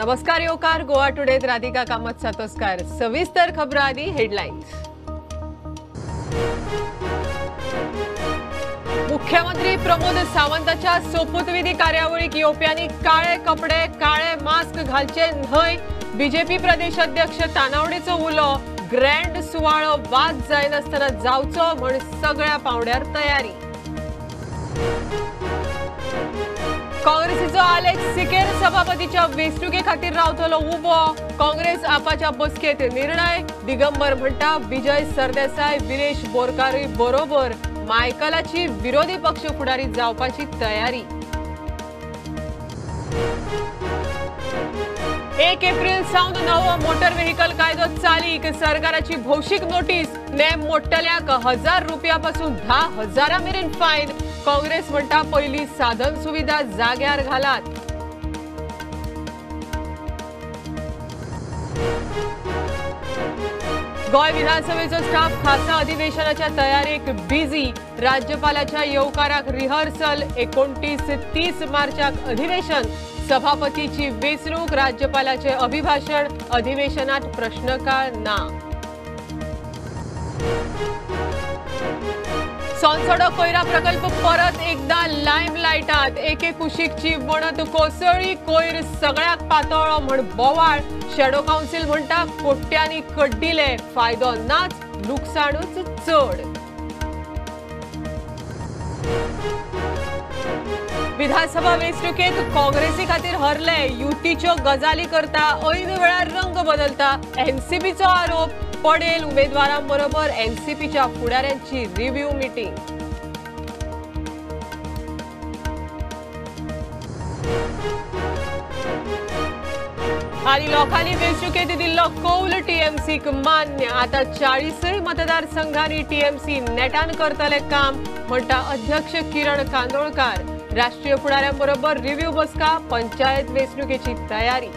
नमस्कार येवकार गोवा टुडेत राधिका कामत सातोस्कार। सविस्तर खबरां आदी हेडलायन्स। मुख्यमंत्री प्रमोद सावंताच्या सोपूतविधी कार्यावळीक येवप्यांनी काळे कपडे काळे मास्क घालचे न्हय, बीजेपी प्रदेश अध्यक्ष तानावडेचो उलो। ग्रँड सुवाळो वाद जायनासतना जावचो म्हण सगळ्या पावंड्यार तयारी। काँग्रेसीचो आलेक्स सिकेर सभापतीच्या वेंचणुके खातीर रावतलो उबो। काँग्रेस आपाच्या बसकेत निर्णय। दिगंबर म्हणटा विजय सरदेसाय विरेश बोरकार बरोबर मायकलाची विरोधी पक्ष फुडारी जावपाची तयारी। 1 एप्रिल सावन नवो मोटर व्हेकल कायदो चालीक। सरकाराची भौशीक नोटीस। नेम मोडटल्यांक 1000 रुपया पासून 10,000 मेरेन फायन। काँग्रेस म्हणटा पयली साधन सुविधा जाग्यार घालात। गोंय विधानसभेचो स्टाफ खासा अधिवेशनाच्या तयारेक बिझी। राज्यपालाच्या येवकाराक रिहर्सल। 29-30 मार्चाक अधिवेशन। सभापतीची वेंचणूक, राज्यपालाचे अभिभाषण। अधिवेशनात प्रश्नकाळ ना। सोनसडो कोयरा प्रकल्प परत एकदा लायमलायटात। एके कुशीकची वणत कोसळ्ळी, कोयर सगळ्याक पातळ्ळो म्हण बोवाळ। शॅडो कावन्सील म्हणटा कोट्यांनी कड्डिले, फायदो नाच लुकसाणूच चड। विधानसभा वेंचणुकेत काँग्रेसी खातीर हरले। युतीच्यो गजाली करता, ऐन वेळार रंग बदलता, एनसीपीचो आरोप। पडेल उमेदवारांबरोबर एनसीपीच्या फुडाऱ्यांची रिव्ह्यू मिटिंग। आणि लोकांनी वेंचणुकेत दिल्लो कौल टीएमसीक मान्य। आता 40 मतदारसंघांनी टीएमसी नेटान करतले काम म्हणटा अध्यक्ष किरण कांदोळकार। राष्ट्रीय फुडाऱ्यांबरोबर रिव्ह्यू बसका, पंचायत वेंचणुकेची तयारी।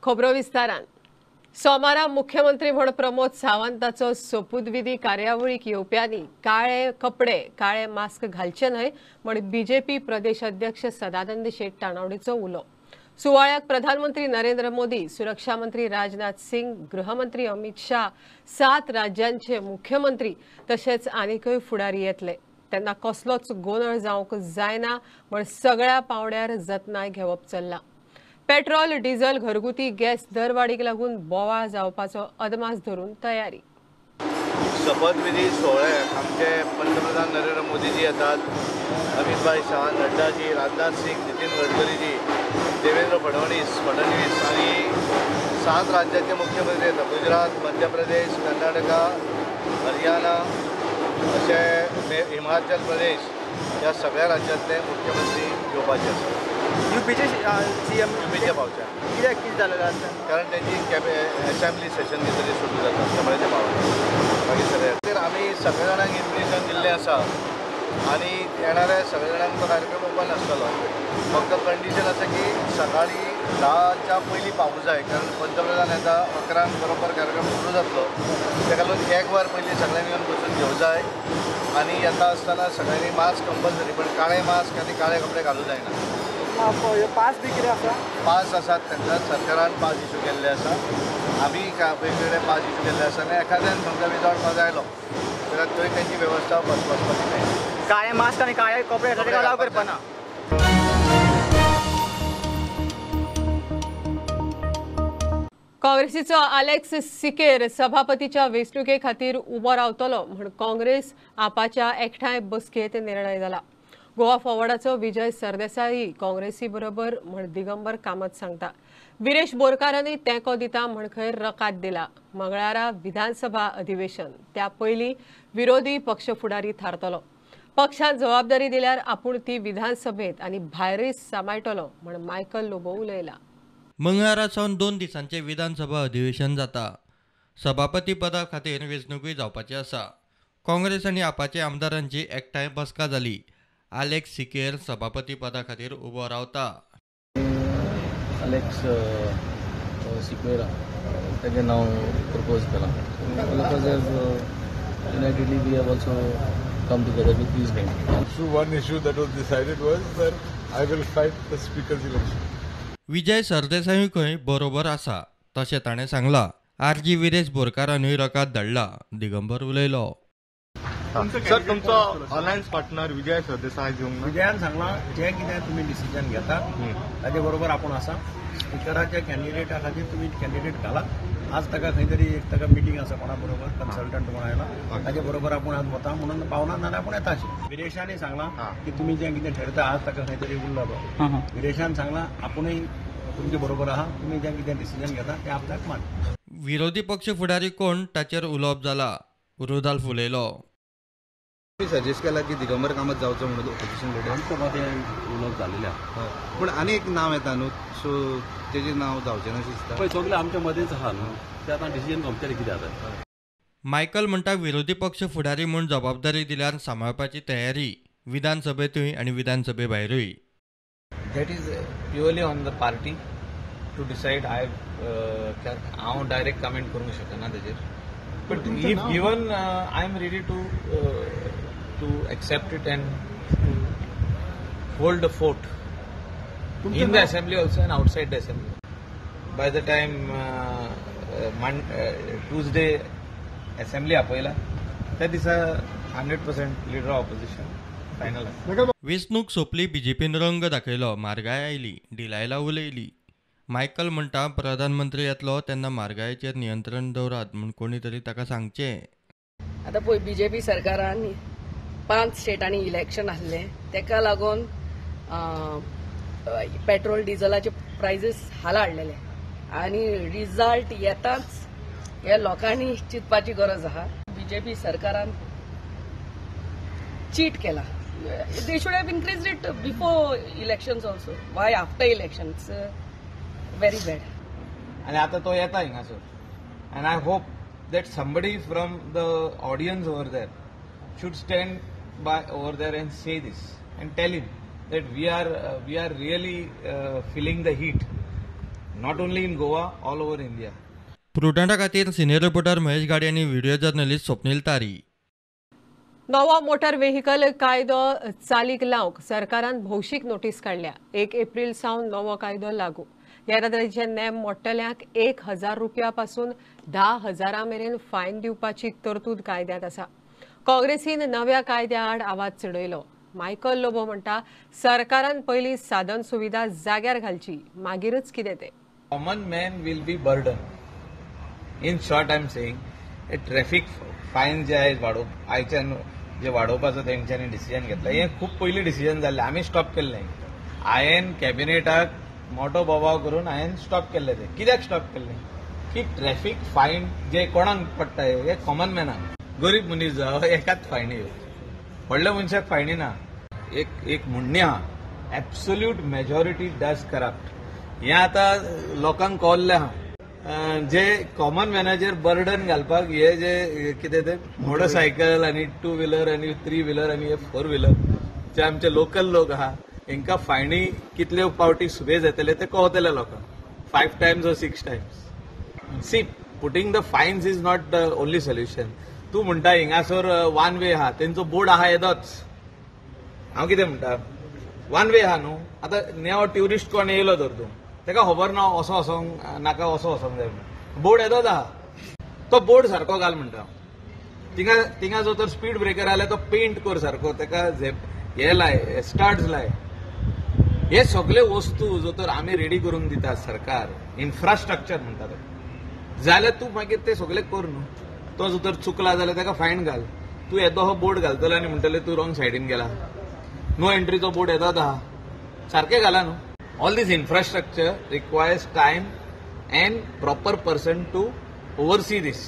खबरो विस्तारान। सोमारा मुख्यमंत्री म्हण प्रमोद सावंताचो सोपूतविधी कार्यावळीक येवप्यांनी काळे कपडे काळे मास्क घालचे न्हय म्हण बीजेपी प्रदेश अध्यक्ष सदानंद शेट तानावडेचो उलो। सुवाळ्याक प्रधानमंत्री नरेंद्र मोदी, सुरक्षा मंत्री राजनाथ सिंग, गृहमंत्री अमित शाह, 7 राज्यांचे मुख्यमंत्री तशेंच आनीकय फुडारी येतले। तेन्ना कसलोच गोंदळ जावंक जायना म्हण सगळ्या पावंड्यार जतनाय घेवप चल्ला। पेट्रोल, डिझल, घरगुती गॅस दरवाडीक लागून बोवाळ जावपाचो अदमास धरून तयारी। शपथविधी सोहळ्याक आमचे पंतप्रधान नरेंद्र मोदीजी येतात, अमित भाई शाह, नड्डाजी, राजनाथ सिंग, नितीन गडकरीजी, देवेंद्र फडणवीस आणि 7 राज्याचे मुख्यमंत्री येतात। गुजरात, मध्य प्रदेश, कर्नाटका, हरियाणा अशे हिमाचल प्रदेश ह्या सगळ्या राज्यांतले मुख्यमंत्री येवपाचे आसात। युपीचे सीएम युपीचे पावचे कित्याक कितें जालेलें आसा? कारण तेंची असेंब्ली सेशन कितें सुरू जाता त्यामुळे ते पावना। मागीर सगळे तर आमी सगळ्या जाणांक इन्विटेशन दिल्लें आसा आनी येणाऱ्या सगळ्या जाणांक तो कार्यक्रम ओपन आसतलो। फक्त कंडिशन आसा की सकाळी 10च्या पयलीं पावूंक जाय, कारण पंतप्रधान येता 11 बरोबर कार्यक्रम सुरू जातलो। ताका लागून 1 वर पयलीं सगळ्यांनी येवन बसून घेवंक जाय आनी येता आसतना सगळ्यांनी मास्क कंपल्सरी, पण काळे मास्क आनी काळे कपडे घालूंक जायना। पास बी कितें आसा? पास आसात, तांकां सरकारान पास इशू केल्ले आसा, आमी वेगवेगळे पास इशू केल्ले आसा आनी एखाद्यान समजा विदावट पास आयलो जाल्यार थंय तेंची वेवस्था बसपाची मेळटा। काळे मास्क आनी काळे कपडे अलाव करपाना। काँग्रेसीचो आलेक्स सिकेर सभापतीच्या वेंचणुके खातीर उबो रावतलो म्हण काँग्रेस आपाच्या एकठांय बसकेत निर्णय जाला। गोवा फॉरवर्डाचो विजय सरदेसाई काँग्रेसी बरोबर म्हण दिगंबर कामत सांगता। विरेश बोरकारांनी तेंको दिता म्हण खंय रकाद दिला। मंगळारा विधानसभा अधिवेशन, त्या पयलीं विरोधी पक्ष फुडारी थारतलो। पक्षान जबाबदारी दिल्यार आपूण ती विधानसभेत आनी भायरय सांबाळटलो म्हण मायकल लोबो उलयला। मंगळारा सावन 2 दिसांचे विधानसभा अधिवेशन जाता। सभापती पदा खातीर वेंचणुकूय जावपाची आसा। काँग्रेस आनी आपाचे आमदारांची एकठांय बसका जाली। आलेक्स सिकेर सभापती पदा खातीर उबो रावता। आलेक्स सिक्वेरा ताजें नांव प्रपोज केलां। Unitedly we have also come together with these name. So one issue that was decided was that I will fight the speaker's election. Vijay Sardesai खंय बरोबर आसा तशें ताणें सांगलां. आर.जी. विरेश बोरकारानूय रकाद धाडला. दिगंबर उलयलो. सर, तुमचो अलायन्स पार्टनर विजय सरदेसाय येवंक ना. विजयान सांगलां जें कितें तुमी डिसिजन घेता ताजे बरोबर आपूण आसा. स्पिकराच्या कॅन्डिडेटा खातीर तुमी कॅन्डिडेट घालात. आज ताका खंय तरी एक ताका मिटींग आसा कोणा बरोबर, कन्सल्टंट कोण आयला ताजे बरोबर आपूण आज वता म्हणून पावना नाल्यार आपूण येता अशें. विरेशानय सांगलां की तुमी जें कितें ठरयता आज ताका खंय तरी उरला तो. विरेशान सांगलां आपुणूय तुमचे बरोबर आहा, तुमी जें कितें डिसिजन घेता तें आपल्याक मान्य. विरोधी पक्ष फुडारी कोण ताचेर उलोवप जाला. रुदाल्फ उलयलो. सजेस्ट केला की दिगंबर कामत जावचो म्हणून ऑपोजिशन लिडर. आमच्या मदें उलोवप जाल्लें आहा, पूण आनी एक नांव येता न्हू, सो तेजें नांव जावचें ना अशें दिसता. पळय सगळें आमच्या मदेंच आहा न्हू, तें आतां डिसिजन घेवचें कितें आतां. मायकल म्हणटा विरोधी पक्ष फुडारी म्हूण जबाबदारी दिल्यार सांबाळपाची तयारी विधानसभेंतूय आनी विधानसभे भायरूय. That is purely on the party to decide. I हांव डायरेक्ट कमेंट करूंक शकना तेजेर, but if given I am ready to accept it and to hold the fort in the assembly also and outside the assembly. By the time Tuesday assembly आपयला त्या दिसा 100% leader of opposition final आसा. वेंचणूक सोंपली, बीजेपीन रंग दाखयलो, म्हारगाय आयली, Delilah उलयली. मायकल म्हणटा प्रधानमंत्री येतलो तेन्ना म्हारगायेचेर नियंत्रण दवरात म्हूण कोणी तरी ताका सांगचें. आतां पळय बीजेपी सरकारान 5 स्टेटांनी इलेक्शन आसलें, तेका लागून पेट्रोल डिझलाचे प्रायजीस हाल हाडलेले आनी रिजल्ट येताच हे लोकांनी चिंतपाची गरज आहा. बीजेपी सरकारान चीट केला. They should have increased it before elections also. Why after elections? Very bad. आनी आतां तो येता हिंगासर and I hope that somebody from the audience over there should stand by over there and say this and tell him that we are really feeling the heat, not only in Goa, all over India. प्रुडंटा खातीर senior reporter Mahesh गाडी आनी video journalist Swapnil तारी. नवो motor vehicle कायदो चालीक लावंक सरकारान भौशीक notice काडल्या. 1 एप्रिल सावन नवो कायदो लागू. येरादारीचे नेम मोडटल्यांक 1000 रुपया पासून 10,000 मेरेन फायन दिवपाची तरतूद कायद्यांत आसा. काँग्रेसीन नव्या कायद्या आड आवाज चडयलो. मायकल लोबो म्हणटा सरकारान पयलीं साधन सुविधा जाग्यार घालची, मागीरच कितें तें. Common man will be burden. In short I am saying traffic fine जे आयज वाडोवप आयच्यान जे वाडोवपाचो तेंच्यांनी डिसिजन घेतला, हें खूब पयलीं डिसिजन जाल्लें, आमी स्टॉप केल्लें. हांवें कॅबिनेटाक मोटो बोवाळ करून हांवें स्टॉप केल्लें. तें कित्याक स्टॉप केल्लें की ट्रॅफिक फायन जे कोणाक पडटा हे कॉमन मॅनाक, गरीब मनीस जावं एकाच फायनी येवं, व्हडल्या मनशाक फायनी ना. एक एक म्हणणें आहा, एब्सोल्यूट मेजॉरिटी डज करप्ट. हें आतां लोकांक कळ्ळें आहा. जे कॉमन मॅनाचेर बर्डन घालपाक हे जे कितें ते मोटरसायकल आनी टू व्हिलर आनी थ्री व्हिलर आनी हे फोर व्हिलर जे आमचे लोकल लोक आहा हेंकां फायनी कितल्यो पावटी सुबे जातले ते कळतले लोकांक, 5 times or 6 times. See, putting the fines is not the only solution. तूं म्हणटा हिंगासर वन वे आहा, तेंचो बोर्ड आहा येदोच. हांव कितें म्हणटा, वन वे आहा न्हू. आतां नेव ट्युरिस्ट कोण येयलो तर तूं तेका खबर ना असो वचोंक नाका, असो वचोंक जाय म्हणून. बोर्ड येदोच आहा, तो बोर्ड सारको घाल म्हणटा. थिंगा थिंगा जो तर स्पीड ब्रेकर आल्यार तो पेंट कर सारको, तेका हे लाय, स्टार्ट्स लाय. हे सगळे वस्तू जो तर आमी रेडी करून दिता सरकार, इन्फ्रास्ट्रक्चर म्हणटा ते, जाल्यार तूं मागीर ते सगळे कर न्हू. तो जो तर चुकला जाल्यार तेका फायन घाल. तूं येदो हो बोर्ड घालतलो आनी म्हणटले तूं रॉंग सायडीन गेला, नो एंट्रीचो बोर्ड येदोच आहा, सारकें घाला न्हू. All this infrastructure requires time and proper person to oversee this.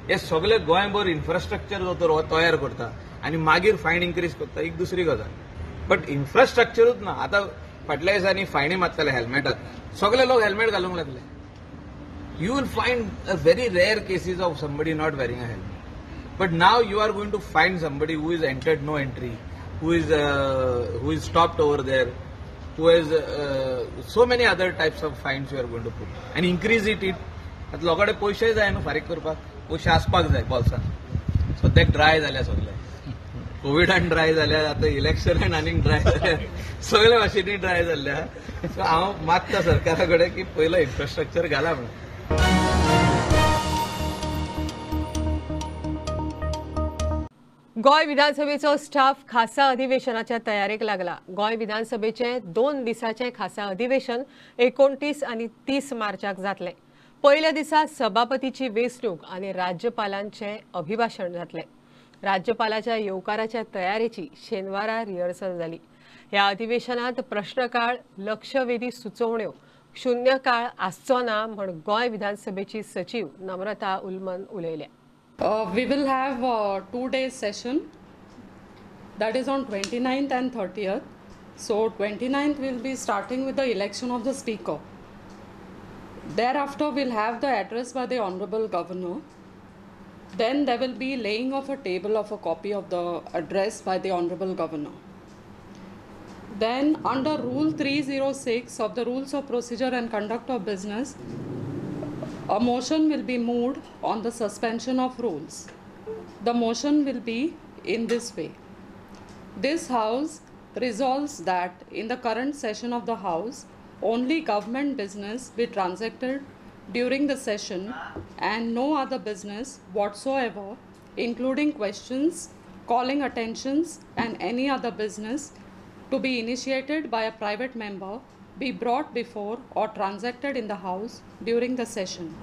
हे सगळे गोंयभर इन्फ्रास्ट्रक्चर जो तर तयार करता आनी मागीर फायन इन्क्रीज करता, एक दुसरी गजाल. बट इन्फ्रास्ट्रक्चरूच ना. आतां फाटल्या दिसांनी फायनी मारताले हेल्मेटाक, सगळे लोक हेल्मेट घालूंक लागले. You will find a very rare cases of somebody not wearing a helmet. But now you are going to find somebody who is entered no entry, who is stopped over there, who has so many other types of fines you are going to put and increase it. आतां लोकां कडेन पयशे जाय न्हू फारीक करपाक, पयशे आसपाक जाय बोल्सान. सद्याक ड्राय जाल्या सगळे. कोविडान ड्राय जाल्या, आतां इलेक्शनान आनीक ड्राय जाल्या, सगळे भाशेंनी ड्राय जाल्ले आहा. सो हांव मागता सरकारा कडेन की पयलो इन्फ्रास्ट्रक्चर घाला म्हणून. गोंय विधानसभेचो स्टाफ खासा अधिवेशनाच्या तयारेक लागला. गोंय विधानसभेचे 2 दिसाचे खासा अधिवेशन 29 आनी 30 मार्चाक जातले. पयल्या दिसा सभापतीची वेंचणूक आनी राज्यपालांचे अभिभाशण जातले. राज्यपालाच्या येवकाराच्या तयारेची शेनवारा रिहर्सल जाली. ह्या अधिवेशनात प्रश्नकाळ, लक्षवेधी सुचोवण्यो, शून्यकाळ आसचो ना म्हण गोंय विधानसभेची सचीव Namrata उलमन उलयल्या. We will have a 2 day session, that is on 29th and 30th. So 29th will be starting with the election of the speaker. Thereafter we'll have the address by the Honorable Governor. Then there will be laying of a table of a copy of the address by the Honorable Governor. Then under Rule 306 of the Rules of Procedure and Conduct of Business, a motion will be moved on the suspension of rules. The motion will be in this way. This House resolves that in the current session of the House, only government business be transacted during the session and no other business whatsoever, including questions, calling attentions and any other business to be initiated by a private member be brought before or transacted in the House during the session,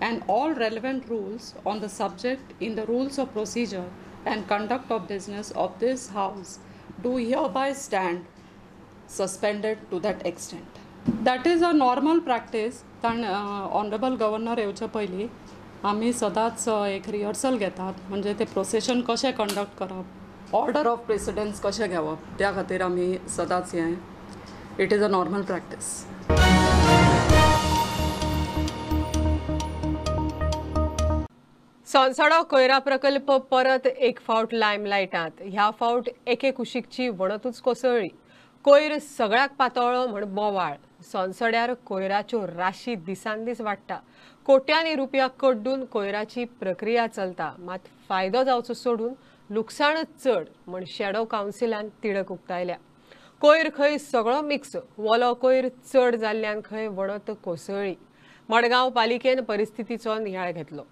and all relevant rules on the subject in the Rules of Procedure and Conduct of Business of this House do hereby stand suspended to that extent. That is a normal practice. कारण honourable governor येवचे पयलीं आमी सदांच एक rehearsal घेतात, म्हणजे ते procession कशें कंडक्ट करप, ऑर्डर ऑफ प्रेसिडेंस कशें घेवप, त्या खातीर आमी सदांच हें. It is a normal practice. Sonsodo कोयरा प्रकल्प परत एक फावट लायमलायटांत. ह्या फावट एके कुशीकची वणतूच कोसळ्ळी. कोयर सगळ्याक पातळ्ळो म्हण बोवाळ. सोनसड्यार कोयराच्यो राशी दिसान दीस वाडटा. कोट्यांनी रुपया कड्डून कोयराची प्रक्रिया चलता, मात फायदो जावचो सोडून लुकसाणच चड म्हण शॅडो कावन्सिलान तिडक उक्तायल्या. कोयर खंय सगळो मिक्स, वोलो कोयर चड जाल्ल्यान खंय वणत कोसळ्ळी. मडगांव पालिकेन परिस्थितीचो नियाळ घेतलो.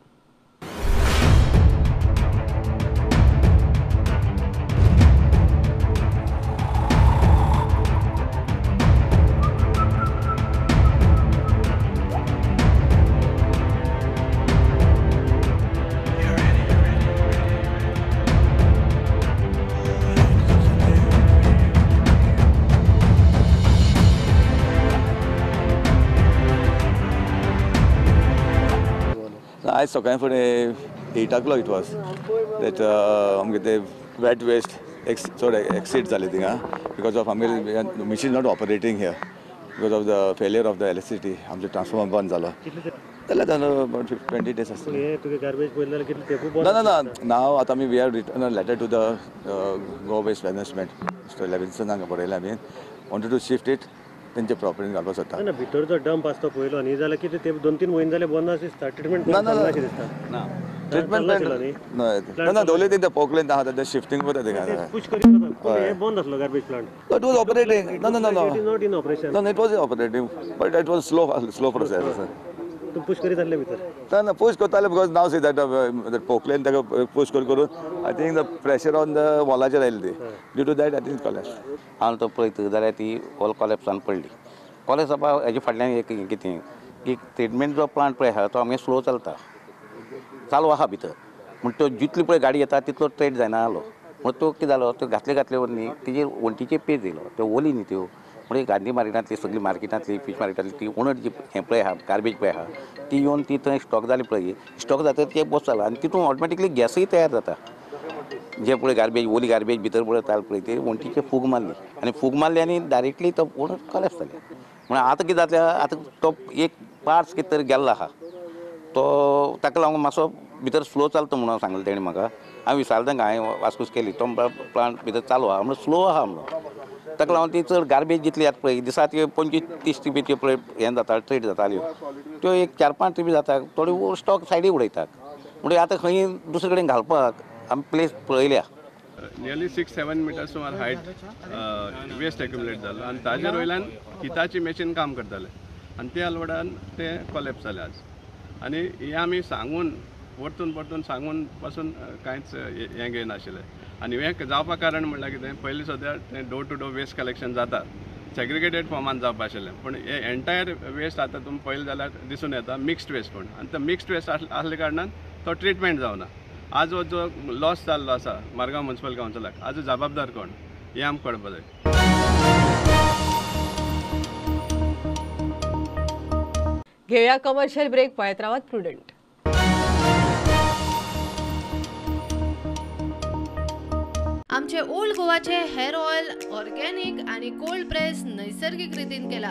आयज सकाळी फुडें 8 o'clock it was that आमगे ते वेट वेस्ट चड एक्सीड जाले थिंगा because of आमगे machine not operating here because of the failure of the electricity. आमचो ट्रान्सफॉर्मर बंद जालो जाल्यार 20 days आसतले. ना ना ना नाव आतां आमी we have written a letter to the Goa waste management mister लेविन्सनाक बरयलें आमी, वॉन्टेड टू शिफ्ट it तेंचे प्रॉपर्टीन घालपाक सोदता. ना भितर जो डंप आसता पयलो न्ही जाल्यार कितें ते 2-3 म्हयने जाले बंद आसा दिसता. ट्रिटमेंट ना ना ना ट्रिटमेंट ना ना दवरले ते पोकलेन आहा ते शिफ्टिंग करता थिंगा पुश करीत हे बंद आसलो garbage plant. It was operating. No no no no it is not in operation. No it was operating but it was slow slow process. तूं पुश करीत आसले भितर. ना ना पुश करताले because now see that Poclain ताका push करून करून I think the pressure on the वॉलाचेर आयली ती due to that I think collapse. हांव तो पळयता जाल्यार ती वॉल कॉलेप्सान पडली. कॉलेप्स जावपा हेजे फाटल्यान एक कितें की ट्रिटमेंट जो प्लांट पळय आहा तो आमगे स्लो चलता, चालू आहा भितर, म्हण तो जितली पळय गाडी येता तितलो ट्रेड जायना जालो. म्हण तो कितें जालो तो घातले घातले न्ही तेजेर वण्टीचेर पेज येयलो, त्यो ओली न्ही त्यो, म्हणजे गांधी मार्केटांतली सगळी मार्केटांतली फीश मार्केटांतली ती ओनर जी हें पळय आहा गार्बेज पळय आहा ती येवन ती थंय स्टॉक जाली पळय, स्टॉक जाता ते बस जाला आनी तितून ऑटोमॅटिकली गॅसूय तयार जाता. जे पळय गार्बेज ओली गार्बेज भितर पळय पळय ते वण्टीचेर फूग मारली आनी फूग मारली आनी डायरेक्टली तो ओनर कॉलेप्स जाले. म्हणून आतां कितें जातलें, आतां तो एक पार्ट्स कितें तरी गेल्लो आहा तो ताका लागून मातसो भितर स्लो चलता म्हणून सांगलें तेणें म्हाका. हांवें विचारलें तांकां, हांवें वासपूस केली तो प्लांट भितर चालू आहा म्हणून स्लो आहा म्हणून ताका लागून ती चड गार्बेज जितली येता पळय दिसा ती 25-30 ट्रिपी त्यो पळय हें जाता ट्रेड जाताल्यो त्यो एक 4-5 ट्रिपी जाता, थोडी स्टॉक सायडीक उडयतात. म्हणजे आतां खंय दुसरे कडेन घालपाक आमी प्लेस पळयल्या. नियरली 6-7 मिटर सुमार हायट वेस्ट एक्युमुलेट जालो आनी ताजेर वयल्यान हिताची मॅशीन काम करताले आनी त्या लोडान ते कोलॅप्स जाले आज. आनी हें आमी सांगून परतून परतून सांगून पासून कांयच हें घेयनाशिल्लें. आनी हें जावपा कारण म्हणल्यार कितें, पयलीं सद्या तें door to door waste collection जाता, सेग्रिगेटेड फॉर्मान जावपा आशिल्लें, पूण हे एंटायर वेस्ट आतां तुमी पळयलें जाल्यार दिसून येता मिक्स्ड वेस्ट म्हूण, आनी तो मिक्स्ड वेस्ट आसल्या कारणान तो ट्रिटमेंट जावना. आज हो जो लॉस जाल्लो आसा मारगांव म्युनिसिपल कावन्सिलाक, आज जबाबदार कोण हें आमकां कळपा जाय. घेवया कमर्शियल ब्रेक, पळयत रावात प्रुडंट. आमचे ओल्ड गोवाचे हेअर ऑयल ऑर्गेनिक आणि कोल्ड प्रेस नैसर्गिक रितीन केला.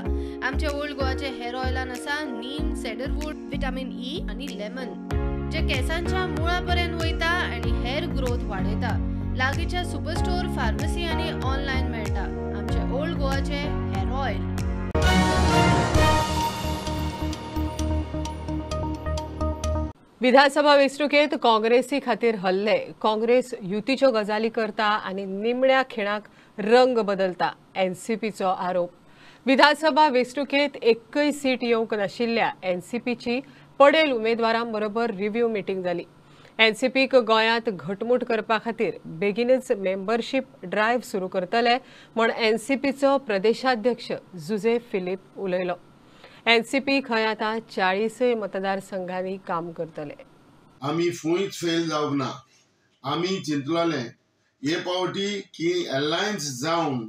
आमचे ओल्ड गोवाचे हेअर ऑयलान आसा नीम, सेडरवूड, विटामिन ई आणि लेमन, जे केसांच्या मुळापर्यंत वयता आणि हेअर ग्रोथ वाडयता. लागींच्या सुपरस्टोर, फार्मसी आणि ऑनलायन मेळटा. आमचे ओल्ड गोवाचे हेअर ऑयल. विधानसभा वेंचणुकेंत काँग्रेसी खातीर हल्ले. काँग्रेस युतीच्यो गजाली करता आनी निमण्या खिणाक रंग बदलता, एनसीपीचो आरोप. विधानसभा वेंचणुकेंत एकय सीट येवंक नाशिल्ल्या एनसीपीची पडेल उमेदवारां बरोबर रिव्ह्यू मिटींग जाली. एनसीपीक गोंयांत घटमूट करपा खातीर बेगीनच मेंबरशीप ड्रायव्ह सुरू करतले म्हूण एनसीपीचो प्रदेशाध्यक्ष जुझे फिलीप उलयलो. एनसीपी खंय आतां 40 मतदारसंघांनी काम करतले. आमी फुंयच फेल जावंक ना. आमी चिंतलोले हे पावटी की अलायन्स जावन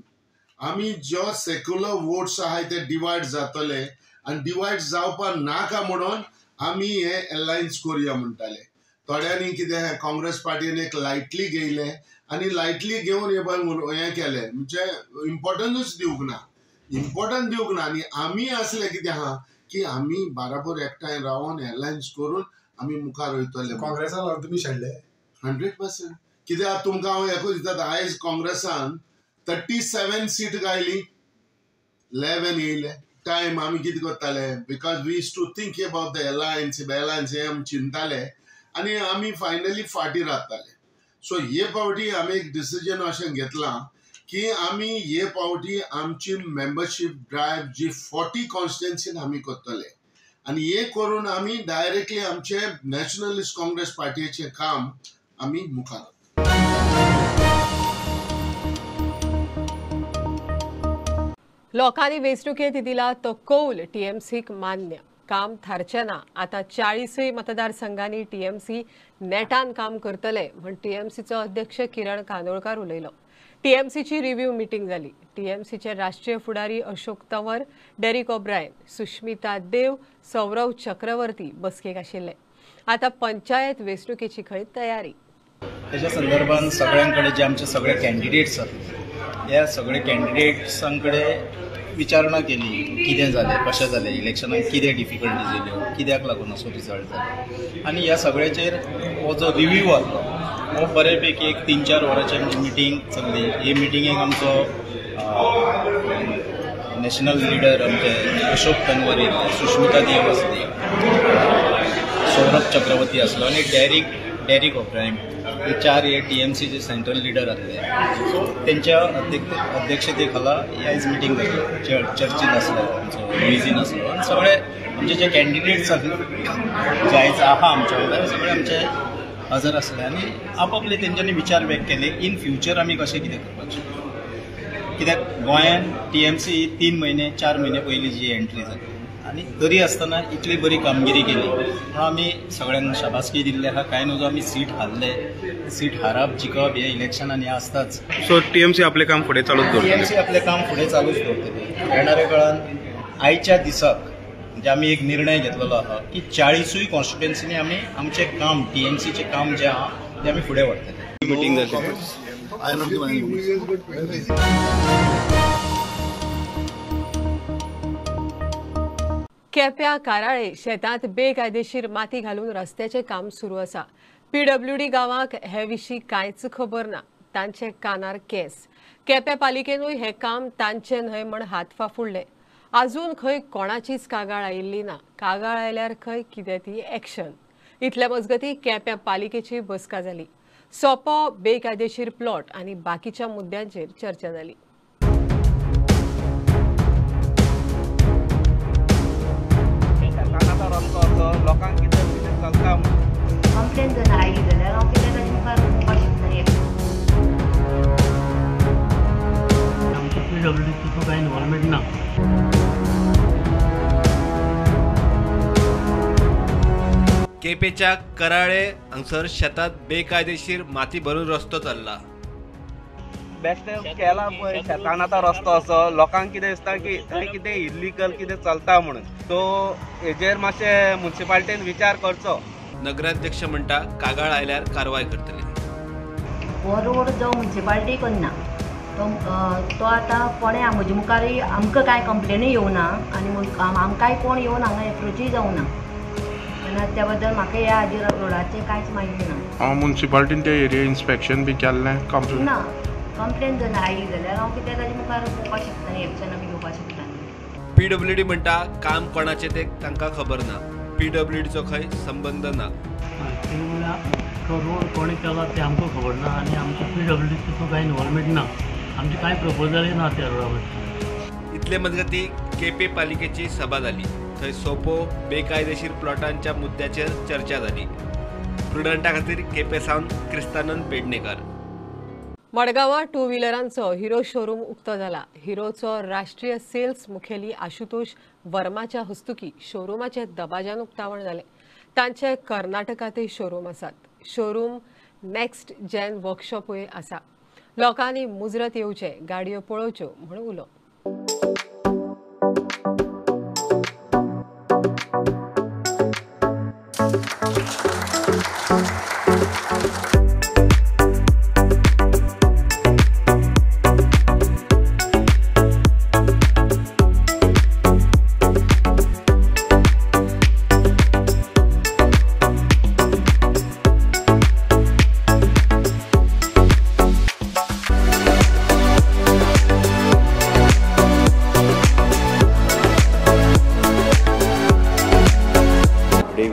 आमी जो सेक्युलर वोट्स आहाय ते डिवायड जातले आनी डिवायड जावपा नाका म्हणून आमी हे अलायन्स करुया म्हणटाले. थोड्यांनी कितें काँग्रेस पार्टीन एक लायटली घेयलें आनी लायटली घेवन हे पळय हें केलें, म्हणजे इम्पोर्टन्सूच दिवंक ना, इम्पॉर्टंट दिवंक ना. आनी आमी आसले कितें आहा की आमी बाराबर एकठांय रावन अलायन्स करून आमी मुखार वयतले. काँग्रेसा लागून तुमी शेणले 100%. कित्याक तुमकां हांव एकूच दिता, आयज काँग्रेसान 37 सीट गायली, 11 येयले. टायम आमी कितें करताले, because we used to think about the alliance, alliance हें आमी चिंताले आनी आमी फायनली फाटीं रावताले. सो हे फावटी आमी एक डिसिजन अशें घेतलां की आमी हे फावटी आमची मेंबरशीप ड्रायव्ह जी 40 कॉन्स्टिट्युएन्सीन आमी करतले आनी हे करून आमी डायरेक्टली आमचे नॅशनलिस्ट काँग्रेस पार्टीचें काम आमी मुखार. लोकांनी वेंचणुकेंत दिला तो कौल टीएमसीक मान्य. काम थारचें ना. आतां 40 मतदारसंघांनी टीएमसी नेटान काम करतले म्हूण टीएमसीचो अध्यक्ष किरण कांदोळकार उलयलो. टीएमसीची रिव्ह्यू मिटींग जाली. टीएमसीचे राष्ट्रीय फुडारी अशोक तंवर, डेरिक ओब्रायन, सुष्मिता देव, सौरव चक्रवर्ती बसकेक आशिल्ले. आतां पंचायत वेंचणुकेची खंय तयारी. त्याच्या संदर्भात सगळ्यांकडे जे आमचे सगळे कॅन्डिडेट्स आसात, ह्या सगळे कॅन्डिडेट्सांकडे विचारणा केली कितें जालें, कशें जालें, इलेक्शनाक कितें डिफिकल्टीज येयल्यो, कित्याक लागून असो रिजल्ट जालो, आनी ह्या सगळ्याचेर हो जो रिव्ह्यू आसलो हो बरेपैकी एक 3-4 वरांची आमची मिटींग चल्ली. हे मिटिंगेक आमचो नॅशनल लिडर आमचे अशोक तन्वर येयल्ले, सुष्मिता देव आसली, सौरभ चक्रवर्ती आसलो आनी डेरिक ओब्रायन, हे 4 हे टीएमसीचे सेंट्रल लिडर आसले. सो तेंच्या अध्यक्षते खाला ही आयज मिटींग जाली. चर्चील आसलो आमचो, लुईझीन आसलो आनी सगळे आमचे जे कॅन्डिडेट्स आसले जे आयज आहा आमच्या वांगडा सगळे आमचे हजर आसले आनी आपापले तेंच्यांनी विचार व्यक्त केले इन फ्युचर आमी कशें कितें करपाचें. कित्याक गोंयान टीएमसी 3 म्हयने 4 म्हयने पयलीं जी एंट्री जाली आनी तरी आसतना इतली बरी कामगिरी केली म्हणून आमी सगळ्यांक शाबासकी दिल्ली आहा. कांय न्हू जो आमी सीट हारले, सीट हारप जिखप हे इलेक्शनान हें आसताच. सो टीएमसी आपलें काम फुडें चालूच दवरतली. टीएमसी आपलें काम फुडें चालूच दवरतली. येणाऱ्या काळान आयच्या दिसाक म्हणजे आमी एक निर्णय घेतलेलो आहा की 40 कॉन्स्टिट्युएन्सीनी आमी आमचें काम टीएमसीचें काम जें आहा तें आमी फुडें व्हरतले. मिटींग जाली. केप्या काराळे शेतांत बेकायदेशीर माती घालून रस्त्याचें काम सुरू आसा. पीडब्ल्यूडी गांवाक हे विशीं कांयच खबर ना. तांचे कानार केस. केप्या पालिकेनूय हें काम तांचें न्हय म्हण हात फाफुडले. अजून खंय कोणाचीच कागाळ आयिल्ली ना. कागाळ आयल्यार खंय कितें ती एक्शन. इतले मजगती केप्या पालिकेची बसका जाली. सोपो बेकायदेशीर प्लॉट आनी बाकीच्या मुद्द्यांचेर चर्चा जाली. लोकांक कितें कितें चलता म्हणून कंप्लेन जर आयली जाल्यार हांव कितें ताजे मुखार उलोवपाक शकता. आमच्या पीडब्ल्यूडी तितून कांय इन्वॉल्वमेंट ना. केपेच्या कराळे हांगसर शेतात बेकायदेशीर माती भरून रस्तो चल्ला. बेश्टे केला पळय शेतान आतां रस्तो असो लोकांक कितें दिसता की थंय कितें इल्लिगल कितें चलता म्हणून. सो हेजेर मातशें मुन्सिपालिटीन विचार करचो. नगराध्यक्ष म्हणटा कागाळ आयल्यार कारवाय करतले. हो रोड जो मुन्सिपालिटी करना तो आतां कोणें म्हजे मुखार आमकां कांय कंप्लेनूय येवना आनी आमकांय कोण येवन हांगा एप्रोचूय जावना. तेन्ना त्या बद्दल म्हाका ह्या हाजेर रोडाचें कांयच म्हायती ना. हांव मुन्सिपालिटीन त्या एरिया इन्स्पेक्शन बी केल्लें कंप्लेन ना. कंप्लेन जर आयली जाल्यार हांव कितें ताजे मुखार पळोवपाक शकता, एक्शन आमी घेवपाक शकता. पीडब्ल्यूडी म्हणटा काम कोणाचें तें तांकां खबर ना. पीडब्ल्यूडीचो खंय संबंद ना. तो रोड कोणें केला तें आमकां खबर ना आनी आमच्या पीडब्ल्यूडी तितून कांय इन्वॉल्वमेंट ना. आमची कांय प्रपोजलय ना त्या रोडा बद्दल. इतले मजगतीं केपे पालिकेची सभा जाली. थंय सोपो बेकायदेशीर प्लॉटांच्या मुद्द्याचेर चर्चा जाली. प्रुडंटा खातीर केपे सावन क्रिस्तानंद पेडणेकर. मडगांवां टू व्हिलरांचो हिरो शोरूम उक्तो जाला. हिरोचो राष्ट्रीय सेल्स मुखेली आशुतोष वर्माच्या हस्तुकी शोरुमाचे दबाज्यान उक्तावण जालें. तांचे कर्नाटकांतय शोरूम आसात. शोरूम नेक्स्ट जॅन वर्कशॉपूय आसा. लोकांनी मुजरत येवचे, गाडयो पळोवच्यो म्हूण उलो.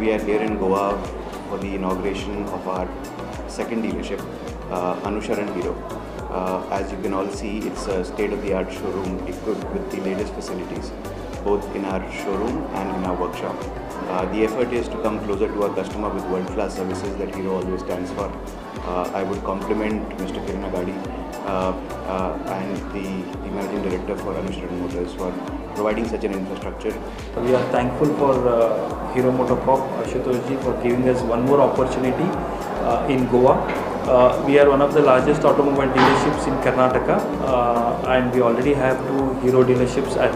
We are here in Goa for the inauguration of our second dealership, Anusharan Hero. As you can all see, it's a state-of-the-art showroom equipped with the latest facilities, both in our showroom and in our workshop. The effort is to come closer to our customer with world-class services that Hero always stands for. I would compliment Mr. Kiran Agadi and the Managing Director for Anusharan Motors for providing such an infrastructure. We are thankful for Hero MotoCorp, Ashutosh ji, for giving us one more opportunity in Goa. We are one of the largest automobile dealerships in Karnataka and we already have 2 Hero dealerships at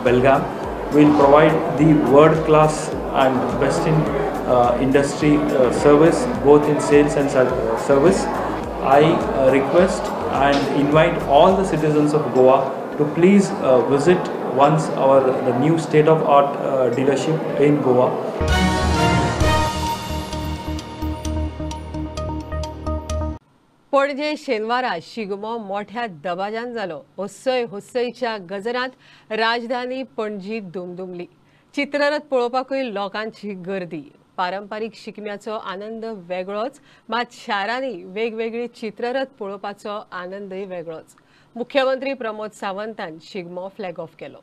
Belgaum. We will provide the world class and best in industry service, both in sales and service. I request and invite all the citizens of Goa to please visit once the new state-of-art dealership in Goa. Panaji शेनवारा शिगमो मोठ्या दबाज्यान जालो. होस्सय होस्सयच्या गजरांत राजधानी पणजी दुमदुमली. चित्ररथ पळोवपाकूय लोकांची गर्दी. पारंपारीक शिगम्याचो आनंद वेगळोच, मात शारांनी वेगवेगळी चित्ररथ पळोवपाचो आनंदय वेगळोच. मुख्यमंत्री प्रमोद सावंतान शिगमो फ्लॅग ऑफ केलो.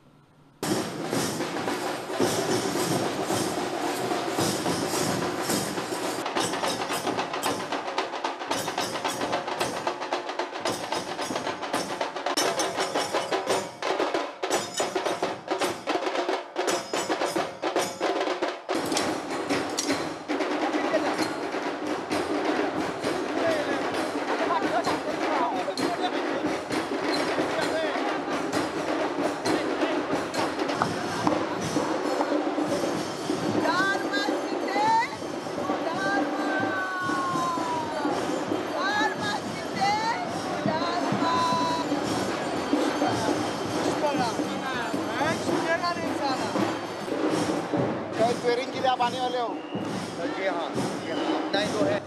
आप आने वाले हो? जी हाँ, जी हाँ, अपना ही तो है।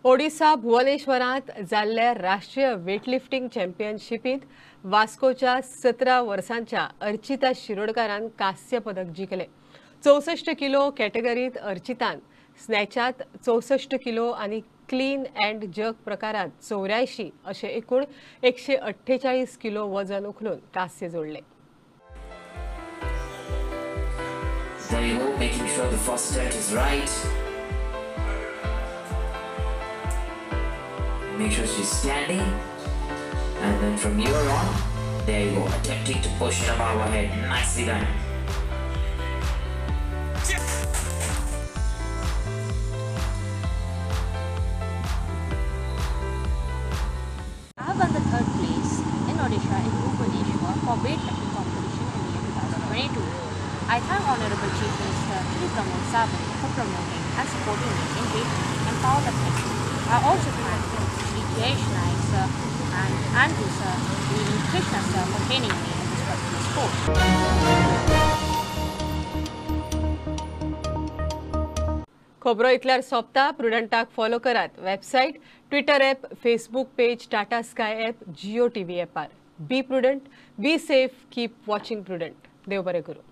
ओडिसा भुवनेश्वरांत जाल्ल्या राष्ट्रीय वेटलिफ्टिंग चॅम्पियनशिपींत वास्कोच्या 17 वर्सांच्या अर्चिता शिरोडकारान कांस्य पदक जिखलें. 64 किलो कॅटेगरीत अर्चितान स्नॅचात 64 किलो आनी क्लीन अँड जर्क प्रकारात 84 अशें एकूण 148 किलो वजन उखलून कांस्य जोडलें. There you go, making sure the first attempt is right. Make sure she's standing, and then from here on, there you go, attempting to push it above her head. Nicely done. I won the third place in Odisha in Bhubaneswar for weightlifting competition in the year 2022. I thank Honorable Chief Minister Shri Pramod Sawant for promoting and supporting me in weightlifting and powerlifting. I also thank Shri Jayesh Naik sir and Andrew sir, leading Krishna sir for training me in this particular sport. खबरो इतल्यार सोंपता. प्रुडंटाक follow करात website, Twitter app, Facebook page, Tata Sky app, Jio TV ऍपार. Be prudent, be safe, keep watching Prudent. देव बरें करूं.